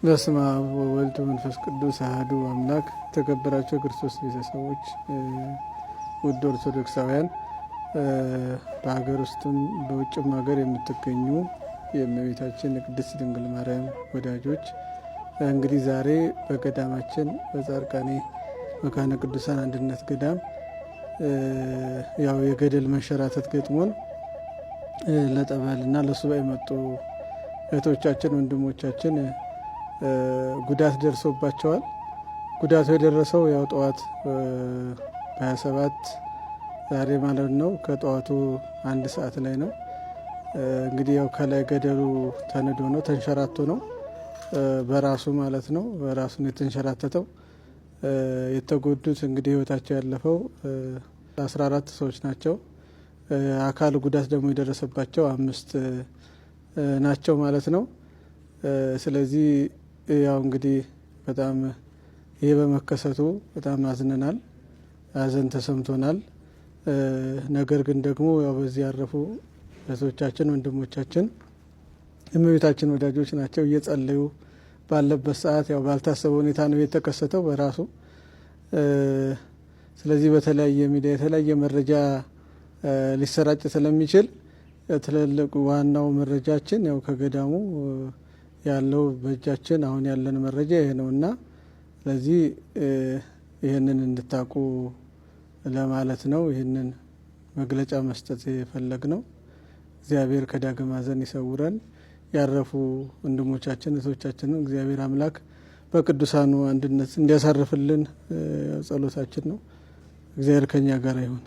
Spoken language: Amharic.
በስመ አብ ወወልድ ወመንፈስ ቅዱስ አሐዱ አምላክ። የተከበራቸው የክርስቶስ ቤተሰቦች፣ ውድ ኦርቶዶክሳውያን፣ በሀገር ውስጥም በውጭም ሀገር የምትገኙ የእመቤታችን የቅድስት ድንግል ማርያም ወዳጆች፣ እንግዲህ ዛሬ በገዳማችን በጻድቃኔ መካነ ቅዱሳን አንድነት ገዳም ያው የገደል መንሸራተት ገጥሞን ለጠበልና ለሱባኤ የመጡ እህቶቻችን ወንድሞቻችን ጉዳት ደርሶባቸዋል። ጉዳቱ የደረሰው ያው ጠዋት በ27 ዛሬ ማለት ነው፣ ከጠዋቱ 1 ሰዓት ላይ ነው። እንግዲህ ያው ከላይ ገደሉ ተንዶ ነው፣ ተንሸራቶ ነው በራሱ ማለት ነው። በራሱ ነው የተንሸራተተው። የተጎዱት እንግዲህ ህይወታቸው ያለፈው 14 ሰዎች ናቸው። አካል ጉዳት ደግሞ የደረሰባቸው አምስት ናቸው ማለት ነው። ስለዚህ ያው እንግዲህ በጣም ይሄ በመከሰቱ በጣም አዝነናል፣ ሐዘን ተሰምቶናል። ነገር ግን ደግሞ ያው በዚህ ያረፉ እህቶቻችን ወንድሞቻችን የእመቤታችን ወዳጆች ናቸው። እየጸለዩ ባለበት ሰዓት ያው ባልታሰበ ሁኔታ ነው የተከሰተው በራሱ። ስለዚህ በተለያየ ሚዲያ የተለያየ መረጃ ሊሰራጭ ስለሚችል ትልልቅ ዋናው መረጃችን ያው ከገዳሙ ያለው በእጃችን አሁን ያለን መረጃ ይሄ ነው እና ስለዚህ ይህንን እንድታውቁ ለማለት ነው። ይህንን መግለጫ መስጠት የፈለግ ነው። እግዚአብሔር ከዳግም ሐዘን ይሰውረን። ያረፉ ወንድሞቻችን እህቶቻችንን እግዚአብሔር አምላክ በቅዱሳኑ አንድነት እንዲያሳርፍልን ጸሎታችን ነው። እግዚአብሔር ከኛ ጋር ይሁን።